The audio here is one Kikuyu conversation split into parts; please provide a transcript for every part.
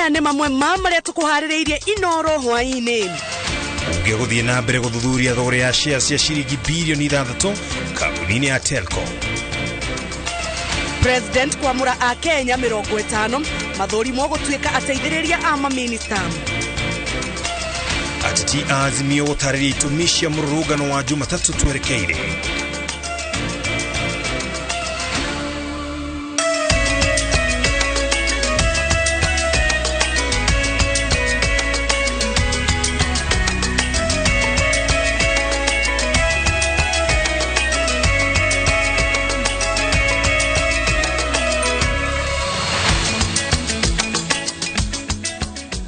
Maya nĩ mamwe ma marĩa tũkũharĩrĩirie Inoro hwaĩ-inĩ. Bunge gũthiĩ na mbere gũthuthuria thogora ya shares cia ciringi bilioni 6 kambuni-inĩ ya Telkom. President kwamũra a Kenya 50 mathũrimwo gũtuĩka ateithĩrĩria a maminista. Ateti a Azimio gũtarĩria itũmi cia mũrũrũngano wa Jumatatũ twerekeire.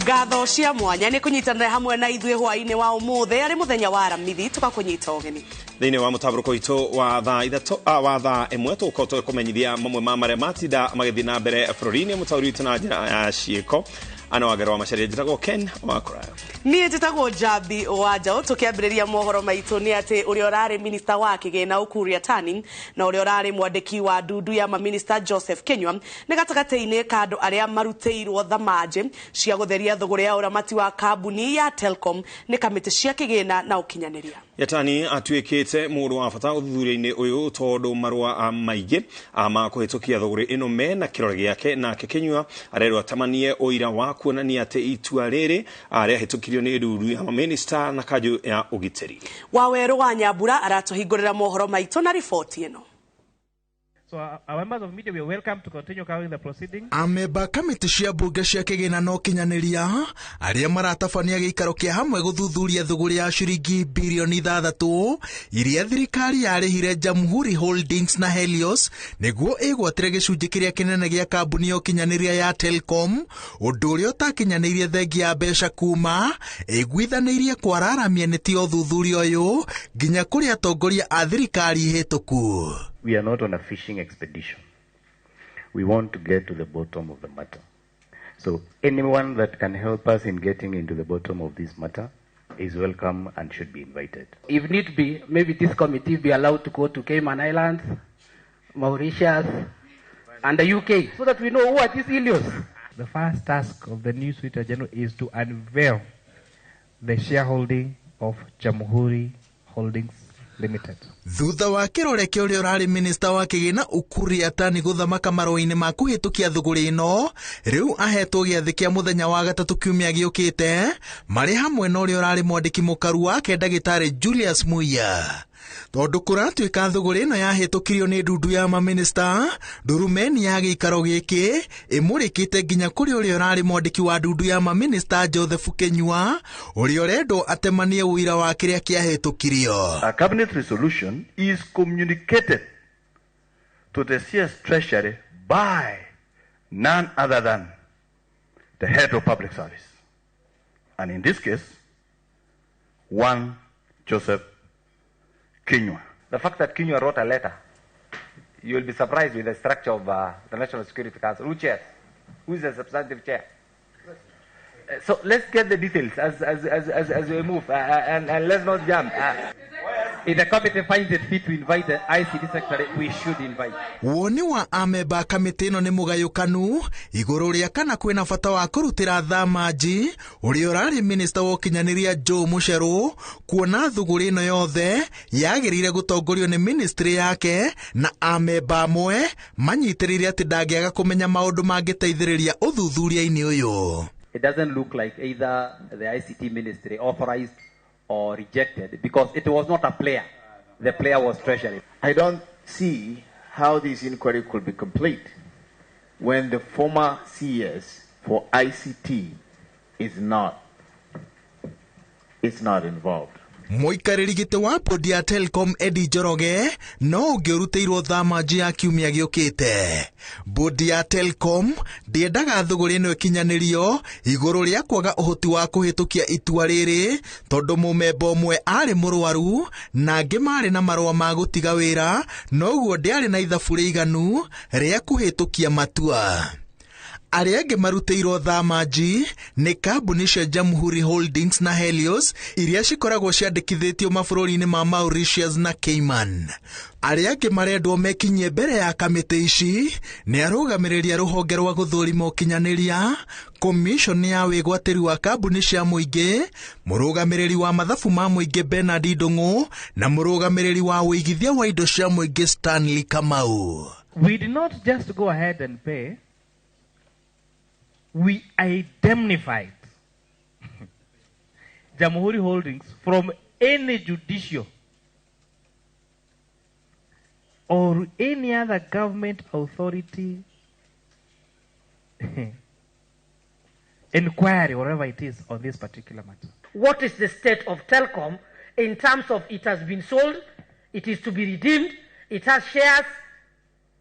Ngatho cia mwanya nĩ kũnyitanĩra hamwe na ithuĩ hwaĩ-inĩ wa ũmũthĩ arĩ mũthenya wa Aramithi tũgakũnyita ũgeni. Thĩinĩ wa mũtambũrũko witũ wa thaa ithatũ wa thaa ĩmwe tũgũkorwo tũgĩkũmenyithia mamwe ma marĩa matinda magĩthiĩ na mbere bũrũri-inĩ. Mũtaũri witũ na njĩra ya ciĩko ana wangero wa Macharia, njĩtagwo Ken wa Kũraya. Niĩ njĩtagwo Njambi wa Njaũ. Tũkĩambĩrĩria mohoro maitũ nĩ atĩ ũrĩa ũrarĩ minista wa kĩgĩna Ukur Yatani na ũrĩa ũrarĩ mwandĩki wa ndundu ya maminista Joseph Kinyua nĩ gatagatĩ-inĩ ka andũ arĩa marutĩirwo thamanjĩ cia gũtheria thũgũrĩ ya ũramati wa kambuni ya Telkom nĩ kamĩtĩ cia kĩgĩna na ũkinyanĩria. Yatani atuĩkĩte mũndũ wa bata ũthuthuria-inĩ ũyũ tondũ marũa maingĩ ma kũhĩtũkia thũgũrĩ ĩno mena kĩrore gĩake, nake Kinyua arerwo atamanie ũira wa kuonania atĩ itua rĩrĩ rĩahĩtũkirio nĩ ndundu ya maminista na kanjũ ya ũgitĩri. Wawerũ wa Nyambura aratũhingũrĩra mohoro maitũ na riboti ĩno. So our members of media, we are welcome to continue covering the proceedings. Amemba kamĩtĩ cia mbunge cia kĩgĩna na ũkinyanĩria arĩa maratabania gĩikaro kĩa hamwe gũthuthuria thũgũrĩ ya ciringi bilioni 6 iria thirikari yarĩhire Jamhuri Holdings na Helios nĩguo ĩgwatĩre gĩcunjĩ kĩrĩa kĩnene gĩa kambuni ya ũkinyanĩria ya Telkom, ũndũ ũrĩa ũtakinyanĩirie thengia ya mbeca kuma ĩiguithanĩirie kwararamia nĩtĩ ya ũthuthuria ũyũ nginya kũrĩ atongoria a thirikari hĩtũku. We are not on a fishing expedition. We want to get to the bottom of the matter. So anyone that can help us in getting into the bottom of this matter is welcome and should be invited. If need be, maybe this committee be allowed to go to Cayman Islands, Mauritius, and the UK, so that we know who are these Helios. The first task of the new Solicitor General is to unveil the shareholding of Jamhuri Holdings Limited. Thutha wa kĩrore kĩa ũrĩa ũrarĩ minista wa kĩgĩna Ukur Yatani gũthamaka marũa-inĩ ma kũhĩtũkia thũgũrĩ ĩno, rĩu ahetwo gĩathĩ kĩa mũthenya wa gatatũ kiumia gĩũkĩte marĩ hamwe na ũrĩa ũrarĩ mwandĩki mũkaru wake ndagĩtarĩ Julius Muia. Tondũ kũratuĩka thũgũrĩ ĩno yahĩtũkirio nĩ ndundu ya maminista, ndurumeni ya gĩikaro gĩkĩ ĩmũrĩkĩte nginya kũrĩ ũrĩa ũrarĩ mwandĩki wa ndundu ya maminista Joseph Kinyua, ũrĩa ũrendwo atemanie ũira wa kĩrĩa kĩahĩtũkirio. A cabinet resolution is communicated to the CS Treasury by none other than the head of public service. And in this case, one Joseph Kinyua. The fact that Kinyua wrote a letter, you will be surprised with the structure of the National Security Council. Who chairs? Who is the substantive chair? So let's get the details as we move, and let's not jump. If the committee finds it fit to invite the ICT secretary, we should invite. Woni wa amemba kamĩtĩ ĩno nĩ mũgayũkanu igũrũ rĩa kana kwĩna bata wa kũrutĩra thamanji ũrĩa ũrarĩ minista wa ũkinyanĩria Joe Mucheru, kuona thũgũrĩ ĩno yothe yagĩrĩire gũtongorio nĩ ministry yake, na amemba amwe manyitĩrĩire atĩ ndangĩaga kũmenya maũndũ mangĩteithĩrĩria ũthuthuria-inĩ ũyũ. It doesn't look like either the ICT ministry authorized or rejected, because it was not a player. The player was Treasury. I don't see how this inquiry could be complete when the former CS for ICT is not involved. Mũikarĩri gĩtĩ wa bodi ya Telkom Eddie Njoroge no ũngĩũrutĩirwo thamanji ya kiumia gĩũkĩte. Bodi ya Telkom ndĩendaga thũgũrĩ ĩno ĩkinyanĩrio igũrũ rĩa kwaga ũhoti wa kũhĩtũkia itua rĩrĩ, tondũ mũmemba ũmwe arĩ mũrwaru na angĩ marĩ na marũa ma gũtiga wĩra, noguo ndĩarĩ na ithabu rĩiganu rĩa kũhĩtũkia matua. Arĩa angĩ marutĩirwo thamanji nĩ kambuni cia Jamhuri Holdings na Helios iria cikoragwo ciandĩkithĩtio mabũrũri-inĩ ma Mauritius na Cayman. Arĩa angĩ marendwo mekinyie mbere ya kamĩtĩ ici nĩ arũgamĩrĩri a rũhonge rwa gũthũrima ũkinyanĩria, komishoni ya wĩgwatĩri wa kambuni cia mũingĩ, mũrũgamĩrĩri wa mathabu ma mũingĩ Bernard Ndung'u na mũrũgamĩrĩri wa ũigithia wa indo cia mũingĩ Stanley Kamau. We did not just go ahead and pay, we indemnified Jamhuri Holdings from any judicial or any other government authority inquiry, whatever it is, on this particular matter. What is the state of Telkom in terms of it has been sold, it is to be redeemed, it has shares?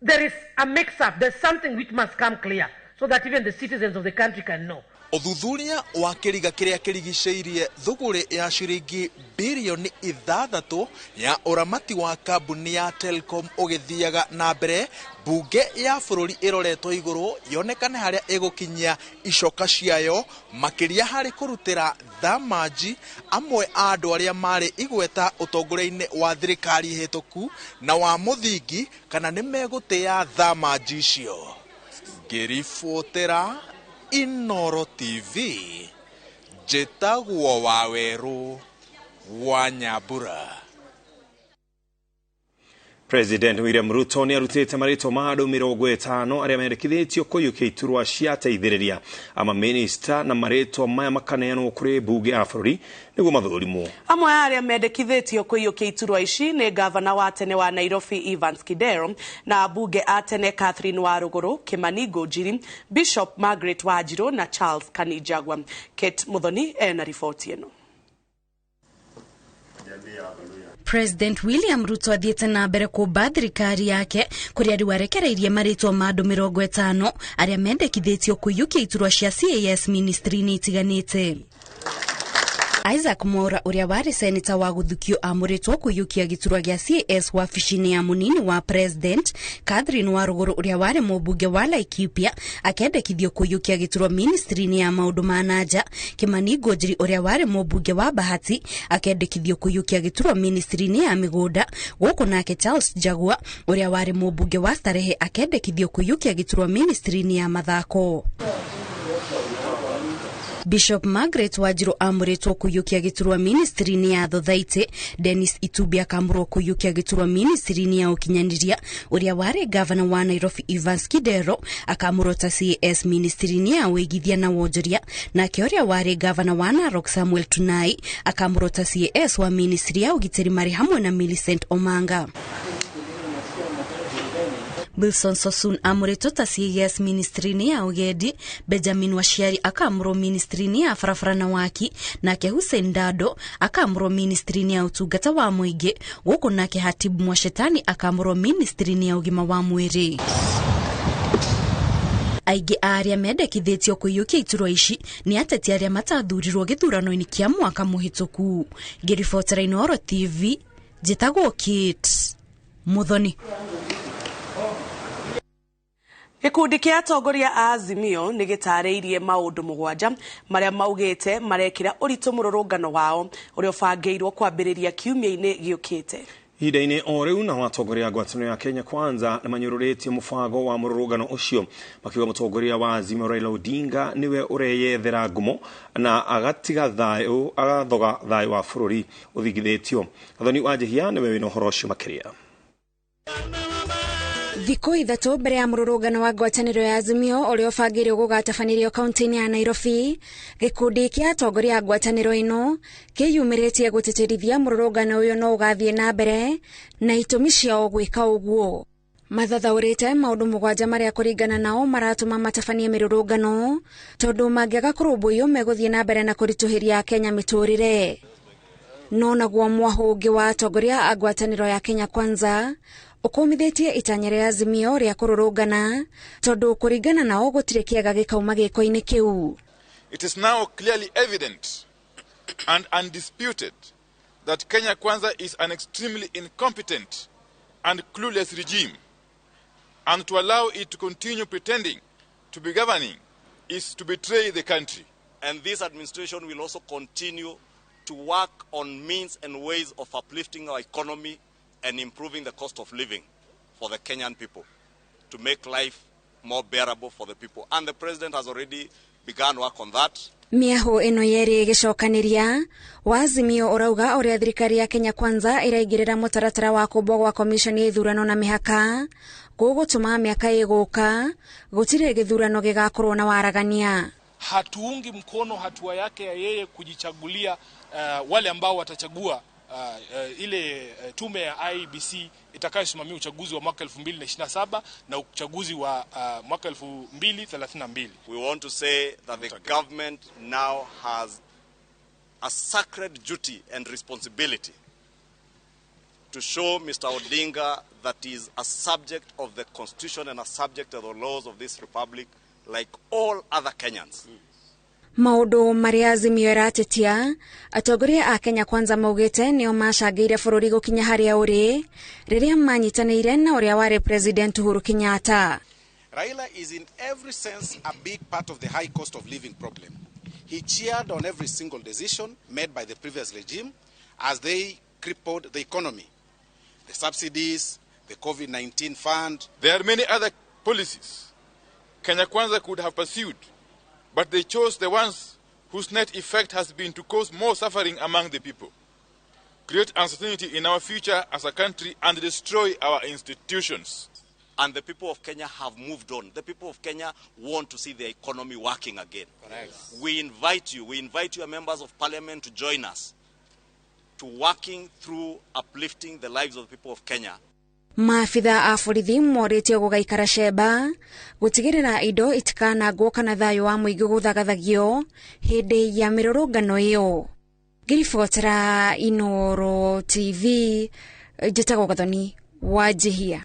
There is a mix-up. There's something which must come clear so that even the citizens of the country can know. Ũthuthuria wa kĩriga kĩrĩa kĩrigicĩirie thũgũrĩ ya ciringi birioni 6 ya ũramati wa kambuni ya Telkom ũgĩthiaga na mbere, bunge ya bũrũri ĩroretwo igũrũ yonekane harĩa ĩgũkinyia icoka ciayo makĩria harĩ kũrutĩra thamanji amwe a andũ arĩa marĩ igweta ũtongoria-inĩ wa thirikari hĩtũku na wa mũthingi kana nĩ megũtĩa thamanji icio. Ngĩribotera Inoro TV, njĩtagwo Wawerũ wa Nyambura. President William Ruto nĩ arutĩte marĩtwa ma andũ 50 arĩa mendekithĩtio kũiyũkia iturwa cia ateithĩrĩria amamĩnĩsta na marĩtwa maya makaneanwo kũrĩ mbunge ya bũrũri nĩguo mathũrimwo. Amwe a arĩa mendekithĩtio kũiyũkia iturwa ici nĩ gavana wa tene wa Nairobi Evans Kidero na mbunge a tene Catherine Warũgũrũ, Kimani Ngũnjiri, Bishop Margaret Wanjiru na Charles Kanijagwa. Kate Muthoni ena riboti ĩno. President William Ruto athiĩte na mbere kũmba thirikari yake kũrĩa rĩu arekereirie marĩtwa ma andũ 50 arĩa mendekithĩtio kũiyũkia iturwa cia CAS ministry-inĩ itiganĩte. Isaac Mwaura ũrĩa warĩ seneta wa gũthukio amũrĩtwo kũiyũkia gĩturwa gĩa CAS wabici-inĩ ya mũnini wa president. Catherine Warũgũrũ ũrĩa warĩ mũmbunge wa Laikipia akendekithio kũiyũkia gĩturwa ministry-inĩ ya maũndũ ma nanja. Kimani Ngũnjiri ũrĩa warĩ mũmbunge wa Bahati akendekithio kũiyũkia gĩturwa ministry-inĩ ya mĩgũnda, gũkũ nake Charles Njagua ũrĩa warĩ mũmbunge wa Starehe akendekithio kũiyũkia gĩturwa ministry-inĩ ya mathako. Bishop Margaret Wanjiru amũrĩtwo kũiyũkia gĩturwa ministry-inĩ ya thothaitĩ. Dennis Itubi akamũrwo kũiyũkia gĩturwa ministry-inĩ ya ũkinyanĩria. Ũrĩa warĩ gavana wa Nairobi Evans Kidero akamũrwo ta CAS ministry-inĩ ya ũigithia na wonjoria, nake ũrĩa warĩ gavana wa Narok Samuel Tunai akamũrwo ta CAS wa ministry ya ũgitĩri marĩ hamwe na Millicent Omanga. Wilson Sosun amũrĩtwo ta CAS ministry-inĩ ya ũgendi, Benjamin Waciari akamũrwo ministry-inĩ ya barabara na waki, nake Hussein Dado akamũrwo ministry-inĩ ya ũtungata wa mũingĩ, gũkũ nake Hatibu Mwashetani akamũrwo ministry-inĩ ya ũgima wa mwĩrĩ. Aingĩ a arĩa mendekithĩtio kũiyũkia iturwa ici nĩ ateti arĩa matathurirwo gĩthurano-inĩ kĩa mwaka mũhĩtũku. Ngĩribotera Inoro TV, njĩtagwo Kate Muthoni. Gĩkundi kĩa atongoria a Azimio nĩ gĩtarĩirie maũndũ 7 marĩa maugĩte marekĩra ũritũ mũrũrũngano wao ũrĩa ũbangĩirwo kwambĩrĩria kiumia-inĩ gĩũkĩte. Ihinda-inĩ o rĩu nao atongoria a ngwatanĩro ya Kenya Kwanza nĩ manyũrũrĩtie mũbango wa mũrũrũngano ũcio makiuga mũtongoria wa Azimio Raila Odinga nĩwe ũreyethera ngumo na agatiga thayũ agathoga thayũ wa bũrũri ũthingithĩtio. Gathoni wa Njihia nĩwe wĩna ũhoro ũcio makĩria. Thikũ 3 mbere ya mũrũrũngano wa ngwatanĩro ya Azimio ũrĩa ũbangĩirwo gũgatabanĩrio kaunti-inĩ ya Nairobi, gĩkundi kĩa atongoria a ngwatanĩro ĩno kĩyumĩrĩtie gũtĩtĩrithia mũrũrũngano ũyũ no ũgathiĩ na mbere na itũmi ciao gwĩka ũguo. Mathathaũrĩte maũndũ 7 marĩa kũringana nao maratũma matabanie mĩrũrũngano tondũ mangĩaga kũrũmbũiyo megũthiĩ na mbere na kũritũhĩria Kenya mĩtũrĩre. No naguo mwahũ ũngĩ wa atongoria a ngwatanĩro ya Kenya Kwanza ũkũmithĩtie itanya rĩa Azimio rĩa kũrũrũngana tondũ kũringana nao gũtirĩ kĩega gĩkauma gĩko-inĩ kĩu. It is now clearly evident and undisputed that Kenya Kwanza is an extremely incompetent and clueless regime, and to allow it to continue pretending to be governing is to betray the country. And this administration will also continue to work on means and ways of uplifting our economy and improving the cost of living for the Kenyan people, to make life more bearable for the people. And the president has already begun work on that. Mĩahũ ĩno yerĩ ĩgĩcokanĩria Wazimio ũrauga ũrĩa thirikari ya Kenya Kwanza ĩraingĩrĩra mũtaratara wa kũmbwo gwa komishoni ya ithurano na mĩhaka gũgũtũma mĩaka ĩgũka gũtirĩ gĩthurano gĩgakorwo na waragania. Hatuungi mkono hatua yake ya yeye kujichagulia wale ambao watachagua ile tume ya IEBC itakayosimamia uchaguzi wa mwaka 2027 na uchaguzi wa mwaka 2032. We want to say that the government now has a sacred duty and responsibility to show Mr. Odinga that he is a subject of the constitution and a subject of the laws of this republic like all other Kenyans. Maũndũ marĩa Azimio ĩratetia atongoria a Kenya Kwanza maugĩte nĩo macangĩire bũrũri gũkinya harĩa ũrĩ rĩrĩa manyitanĩire na ũrĩa warĩ President Uhuru Kenyatta. Raila is in every sense a big part of the high cost of living problem. He cheered on every single decision made by the previous regime as they crippled the economy. The subsidies, the COVID-19 fund. There are many other policies Kenya Kwanza could have pursued, but they chose the ones whose net effect has been to cause more suffering among the people, create uncertainty in our future as a country, and destroy our institutions. And the people of Kenya have moved on. The people of Kenya want to see their economy working again. Correct. We invite you, we invite your members of parliament to join us to working through uplifting the lives of the people of Kenya. Maabitha a borithi morĩtio gũgaikara cemba gũtigĩrĩra indo itikanangwo kana thayũ wa mũingĩ gũthagathagio hĩndĩ ya mĩrũrũngano ĩyo. Ngĩribotera Inooro TV, njĩtagwo Gathoni Wanjihia.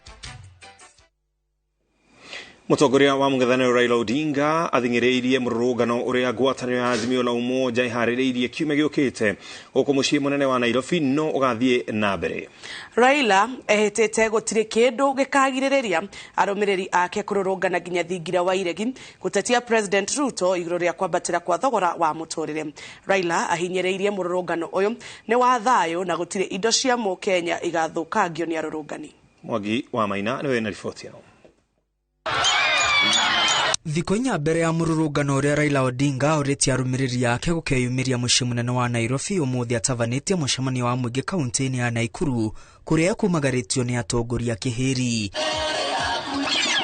Mũtongoria wa mũng'ethanĩro Raila Odinga athing'ĩrĩirie mũrũrũngano ũrĩa ngwatanĩro ya Azimio la Umoja ĩharĩrĩirie kiumia gĩũkĩte gũkũ mũciĩ mũnene wa Nairobi no ũgathiĩ na mbere. Raila ehĩtĩte gũtirĩ kĩndũ gĩkagirĩrĩria arũmĩrĩri ake kũrũrũngana nginya thingira wa iregi gũtetia President Ruto igũrũ rĩa kwambatĩra kwa thogora wa mũtũrĩre. Raila ahinyĩrĩirie mũrũrũngano ũyũ nĩ wa thayũ na gũtirĩ indo cia mũkenya igathũkangio nĩ arũrũngani. Mwangi wa Maina nĩwe na riboti ĩno. Thikũ inya mbere ya mũrũrũngano ũrĩa Raila Odinga orĩtie arũmĩrĩri ake gũkeyumĩria mũciĩ mũnene wa Nairobi ũmũthĩ atavanĩtie mũcemanio wa mũingĩ kaunti-inĩ ya Naikuru kũrĩa kumagarĩtio nĩ atongoria kĩhĩri.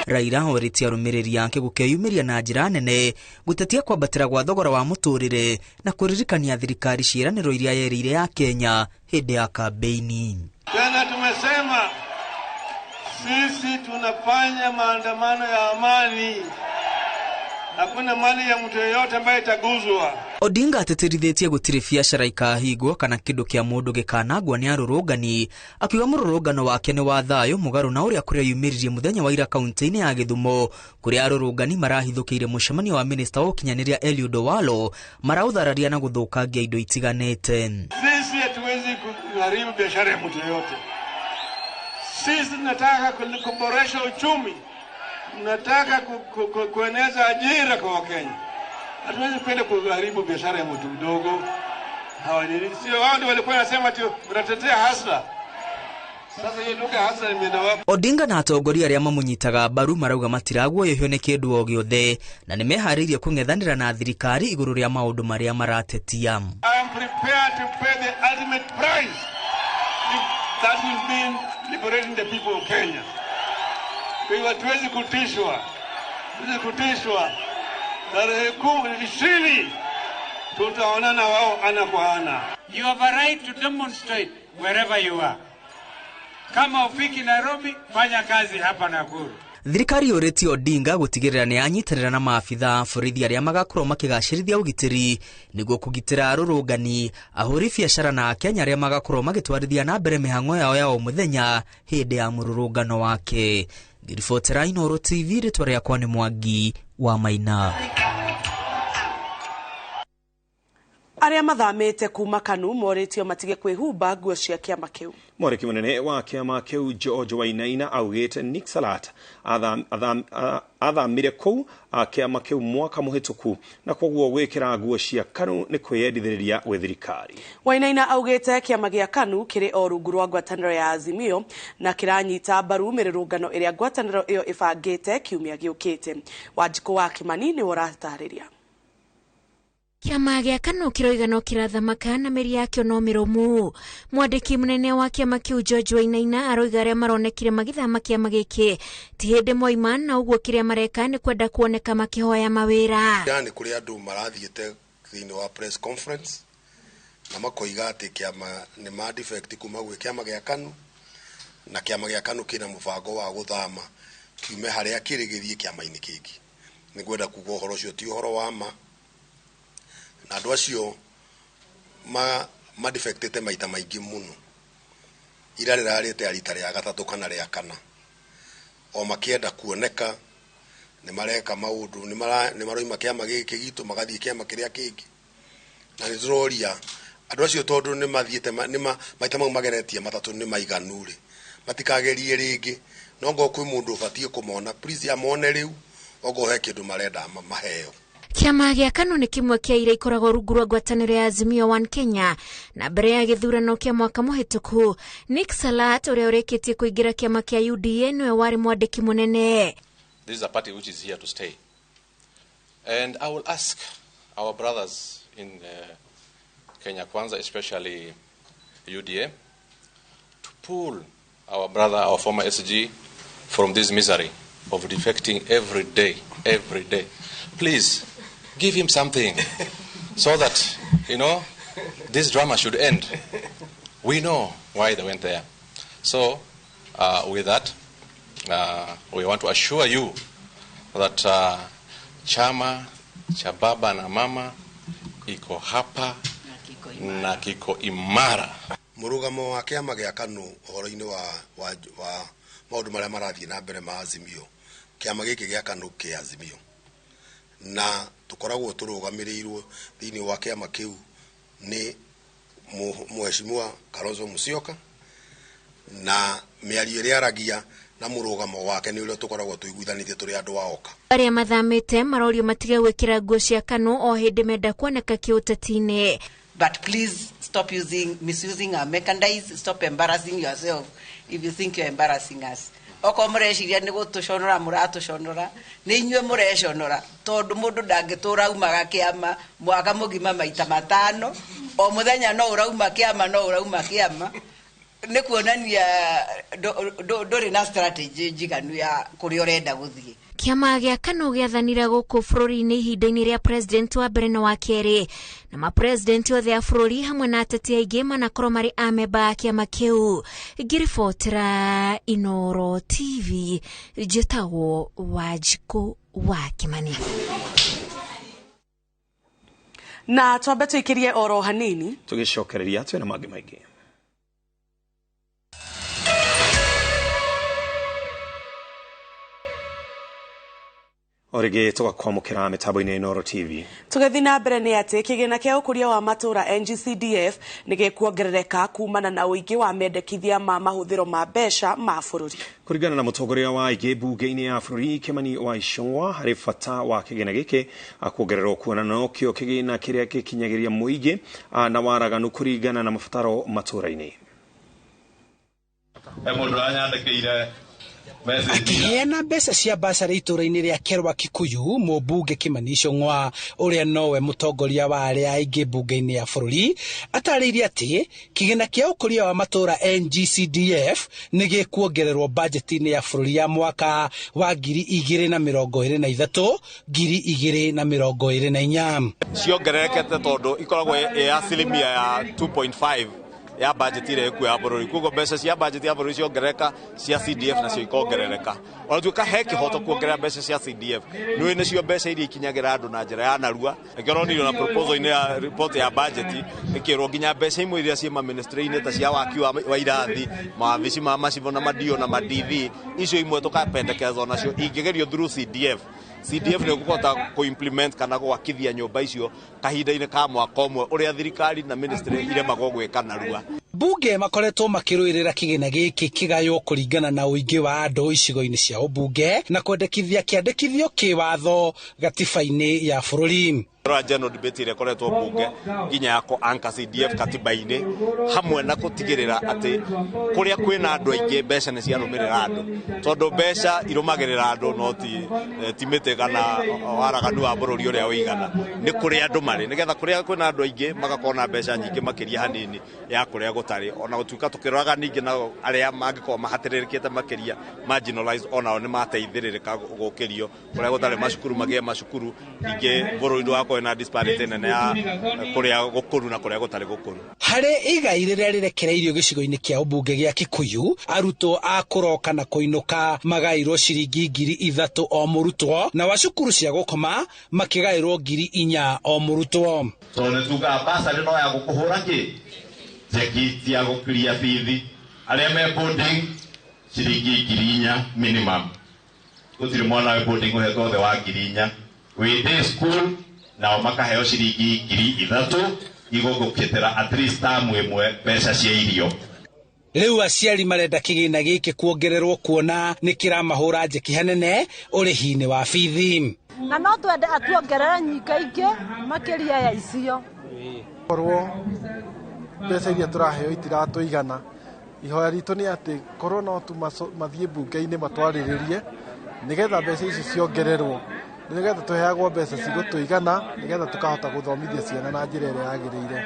Raila orĩtie arũmĩrĩri ake gũkeyumĩria na njĩra nene gũtetia kwambatĩra gwa thogora wa mũtũrĩre na kũririkania thirikari ciĩranĩro iria yerĩire ya Kenya hĩndĩ ya kambeini. Tena tumesema sisi tunafanya maandamano ya amani. Hakuna mali ya mtu yeyote ambaye itaguzwa. Odinga ateterithĩtie gũtirĩ biacara ikahingwo kana kĩndũ kĩa mũndũ gĩkanangwo nĩ arũrũngani, akiuga mũrũrũngano wake nĩ wa thayũ mũgarũ na ũrĩa kũreyumĩririe mũthenya wa ira kaunti-inĩ ya Gĩthumo kũrĩa arũrũngani marahithũkĩire mũcemanio wa minista wa ũkinyanĩria Eliud Owalo maraũthararia na gũthũkangia indo itiganĩte. Sisi hatuwezi kuharibu biashara ya mtu yeyote. Sisi tunataka kuboresha uchumi, tunataka kueneza ajira kwa Wakenya. Hatuwezi kwenda kuharibu biashara ya mtu mdogo. Sio wao ndio walikuwa wanasema ati tunatetea hasla. Sasa hiyo lugha hasla imeenda wapi? Odinga na atongoria arĩa mamũnyitaga mbaru marauga matiraguoyohio nĩ kĩndũ o gĩothe na nĩmeharĩirie kũng'ethanĩra na thirikari igũrũ rĩa maũndũ marĩa maratetia. I am prepared to pay the ultimate price if that will mean liberating the people of Kenya. Kwa hiyo hatuwezi kutishwa. Hatuwezi kutishwa. Tarehe 20 tutaonana wao ana kwa ana. You have a right to demonstrate wherever you are. Kama ufiki Nairobi, fanya kazi hapa Nakuru. Thirikari yũrĩtie Odinga gũtigĩrĩra nĩ yanyitanĩra na maabitha a borithi arĩa magakorwo makĩgacĩrithia ũgitĩri nĩguo kũgitĩra arũrũngani, ahũri biacara na Akenya arĩa magakorwo magĩtwarithia na mbere mĩhang'o yao ya o mũthenya hĩndĩ ya mũrũrũngano wake. Ngĩribotera Inooro TV, rĩtwa rĩakwa nĩ Mwangi wa Maina. Arĩa mathamĩte kuma KANU morĩtio matige kwĩhumba nguo cia kĩama kĩu. Mwarĩki mũnene wa kĩama kĩu George Wainaina augĩte Nick Salat athamire kũu kĩama kĩu mwaka mũhĩtũku na koguo gwĩkĩra nguo cia KANU nĩ kwĩyendithĩrĩria gwĩ thirikari. Wainaina augĩte kĩama gĩa KANU kĩrĩ o rungu rwa ngwatanĩro ya Azimio na kĩranyita mbaru mĩrũrũngano ĩrĩa ngwatanĩro ĩyo ĩbangĩte kiumia gĩũkĩte. Wanjikũ wa Kimani nĩwe ũratarĩria. Kĩama gĩa KANU kĩroiga no kĩrathamaka na mĩri yakĩo no mĩrũmu. Mwandĩki mũnene wa kĩama kĩu George Wainaina aroiga arĩa maronekire magĩthama kĩama gĩkĩ ti hĩndĩ moima, na ũguo kĩrĩa mareka nĩ kwenda kuoneka makĩhoya mawĩra. Nĩ kũrĩ andũ marathiĩte thĩinĩ wa press conference na makoiga atĩ kĩama nĩ ma defect kuma gwĩ kĩama gĩa KANU, na kĩama gĩa KANU kĩna mũbango wa gũthama kiume harĩa kĩrĩ gĩthiĩ kĩama-inĩ kĩngĩ. Nĩ ngwenda kuga ũhoro ũcio ti ũhoro wa ma, na andũ acio madefectĩte maita maingĩ mũno. Ira rĩrarĩte rita rĩa gatatũ kana rĩa kana, o makĩenda kuoneka nĩ mareka maũndũ, nĩ maroima kĩama gĩkĩ gitũ magathiĩ kĩama kĩrĩa kĩngĩ. Na nĩ tũroria andũ acio tondũ nĩ mathiĩte maita mau mageretie matatũ nĩ maiganu rĩ, matikagerie rĩngĩ. No ngorwo kwĩ mũndũ ũbatiĩ kũmona, please amone rĩu, ongorwo he kĩndũ marenda maheo. Kĩama gĩa KANU nĩ kĩmwe kĩa iria ikoragwo rungu rwa ngwatanĩro ya Azimio One Kenya, na mbere ya gĩthurano kĩa mwaka mũhĩtũku Nick Salat ũrĩa ũrĩkĩtie kũingĩra kĩama kĩa UDA nĩwe warĩ mwandĩki mũnene. This is a party which is here to stay. And I will ask our brothers in Kenya Kwanza, especially UDA, to pull our brother, our former SG, from this misery of defecting every day, every day. Please, give him something so that, you know, this drama should end. We know why they went there. So, with that, we want to assure you that chama cha baba na mama iko hapa na kiko imara. Mũrũgamo wa kĩama gĩa KANU ũhoro-inĩ wa maũndũ marĩa marathiĩ na mbere ma Azimio, kĩama gĩkĩ gĩa KANU kĩ Azimio, na tũkoragwo tũrũgamĩrĩirwo thĩinĩ wa kĩama kĩu nĩ Mheshimiwa Kalonzo Musyoka, na mĩario ĩrĩa aragia na mũrũgamo wake nĩ ũrĩa tũkoragwo tũiguithanĩtie tũrĩ andũ a oka. Arĩa mathamĩte marorio matige gwĩkĩra nguo cia KANU o hĩndĩ menda kuoneka kĩũteti-inĩ. But please stop misusing our merchandise, stop embarrassing yourself if you think you're embarrassing us. Okorwo mũreciria nĩ gũtũconora mũratũconora, nĩ inyuĩ mũreconora, tondũ mũndũ ndangĩtũra aumaga kĩama mwaka mũgima maita matano, o mũthenya no ũrauma kĩama, no ũrauma kĩama, nĩ kuonania ndũrĩ na strategy njiganu ya kũrĩa ũrenda gũthiĩ. Kĩama gĩa KANU gĩathanire gũkũ bũrũri-inĩ ihinda-inĩ rĩa president wa mbere na wa kerĩ, na mapresident othe a bũrũri hamwe na ateti aingĩ manakorwo marĩ amemba a kĩama kĩu. Ngĩribotera Inooro TV, njĩtagwo Wanjikũ wa Kimani. Na twambe tũikĩrie oro hanini tũgĩcokereria twĩna mangĩ maingĩ. Orige tũgakwamũkĩra mĩtambo-inĩ Inooro TV. Tũgĩthiĩ na mbere nĩ atĩ kĩgĩna kĩa ũkũria wa matũra NGCDF nĩ gĩkuongerereka kumana na ũingĩ wa mendekithia ma mahũthĩro ma mbeca ma bũrũri. Kũringana na mũtongoria wa aingĩ mbunge-inĩ ya bũrũri Kimani wa Ichung'wa, harĩ bata wa kĩgĩna gĩkĩ kuongererwo kuona nokĩo kĩgĩna kĩrĩa gĩkinyagĩria mũingĩ na waraganu kũringana na mabataro matũra-inĩ. Mũndũ aranyandĩkĩire Akiheana mbeca cia basarĩ itũra-inĩ rĩa Kerwa Kikuyu, mũmbunge Kimani Ichung'wa ũrĩa nowe mũtongoria wa arĩa aingĩ mbunge-inĩ ya bũrũri atarĩirie atĩ kĩgĩna kĩa ũkũria wa matũra NGCDF nĩ gĩkuongererwo bajeti-inĩ ya bũrũri ya mwaka wa 2023 2024. Ciongererekete tondũ ikoragwo ĩ asilimia ya 2.5 ya budget ĩrĩa ĩkuo ya bũrũri, koguo mbeca cia budget ya bũrũri ciongerereka, cia CDF nacio ikongerereka. Ona tuĩka he kĩhoto kuongerera mbeca cia CDF, nĩũĩ nĩcio mbeca iria ikinyagĩra andũ na njĩra ya narua. Nĩkĩo ũronire ona proposal-inĩ ya report ya budget ĩkĩrwo nginya mbeca imwe iria ciĩ ma-ministry-inĩ ta cia waki wa irathi, mawabici ma macibũ na madio na ma-DV, icio imwe tũkapendekezwo nacio ingĩgerio through CDF CDF nĩ ũkũhota kũ-implement kana gwakithia nyũmba icio kahinda-inĩ ka mwaka ũmwe ũrĩa thirikari na ministry iremagwo gwĩka narua. Bunge makoretwo makĩrũĩrĩra kĩgĩna gĩkĩ kĩgaywo kũringana na ũingĩ wa andũ icigo-inĩ cia ũmbunge na kwendekithia kĩandĩkithio kĩwatho gatiba-inĩ ya bũrũri. Rora general debate ĩrĩa ĩkoretwo mbunge nginya ya kũ-anchor CDF katiba-inĩ hamwe na gũtigĩrĩra atĩ kũrĩa kwĩna andũ aingĩ mbeca nĩ ciarũmĩrĩra andũ, tondũ mbeca irũmagĩrĩra andũ no ti mĩtĩ kana waraganu wa bũrũri ũrĩa ũigana, nĩ kũrĩa andũ marĩ, nĩgetha kũrĩa kwĩna andũ aingĩ magakorwo na mbeca nyingĩ makĩria hanini ya kũrĩa gũtarĩ. Ona gũtuĩka tũkĩroraga ningĩ nao arĩa mangĩkorwo mahatĩrĩrĩkĩte makĩria marginalized onao nĩ mateithĩrĩrĩka gũkĩrio, kũrĩa gũtarĩ macukuru magĩe macukuru, ningĩ bũrũri ndũgakorwo na disparity nene ya kũrĩa gũkũru na kũrĩa gũtarĩ gũkũru. Harĩ igai rĩrĩa rĩrekereirio gĩcigo-inĩ kĩa ũmbunge gĩa Kikuyu, arutwo a kũroka na kũinũka magaĩirwo ciringi 3,000 o mũrutwo, na wa cukuru cia gũkoma makĩgaĩrwo 4,000 o mũrutwo. Tondũ nĩ tugaga basarĩ no ya gũkũhũra kĩ cheki ti ya gũkiria bithi, arĩa me boarding ciringi 4,000 minimum, gũtirĩ mwana wĩ boarding ũhetwo thĩ wa 4,000, wĩ day school nao makaheo ciringi 3,000 igũgũkĩtĩra at least tamu ĩmwe mbeca cia irio. Rĩu aciari marenda kĩgĩna gĩkĩ kuongererwo kuona nĩ kĩramahũra njeki hanene ũrĩhi-inĩ wa bithi. Na no twende atuongerere nyingaingĩ makĩria ya icio. Korwo mbeca iria tũraheo itiratũigana, ihoya ritũ nĩ atĩ korwo no tu mathiĩ mbunge-inĩ matwarĩrĩrie nĩgetha mbeca ici ciongererwo, nĩgetha tũheagwo mbeca cigũtũigana nĩgetha tũkahota gũthomithia ciana na njĩra ĩrĩa yagĩrĩire.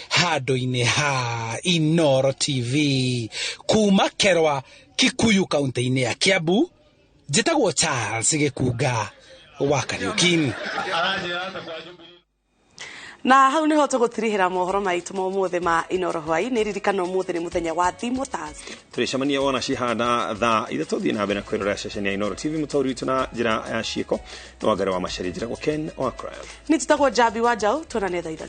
Handũ-inĩ ha Inooro TV kuma Kerwa, Kikuyu, kaunti-inĩ ya Kiambu, njĩtagwo Charles Gĩkunga wa Kariuki. Na hau niho tũgũtirihĩra mohoro maitũ ma ũmũthĩ ma Inooro hwaĩ-inĩ. Ririkana ũmũthĩ nĩ mũthenya wa Thimũ Thursday. Tũrĩcemania wona cihana thaa 3 thiĩ na mbere na kwĩrorera ceceni ya Inooro TV. Mũtaũri witũ na njĩra ya ciĩko nĩ Wangari wa Macharia, njĩragwo Ken wa Crime. Nĩ njĩtagwo Njambi wa Njaũ, tuonane thaa 3.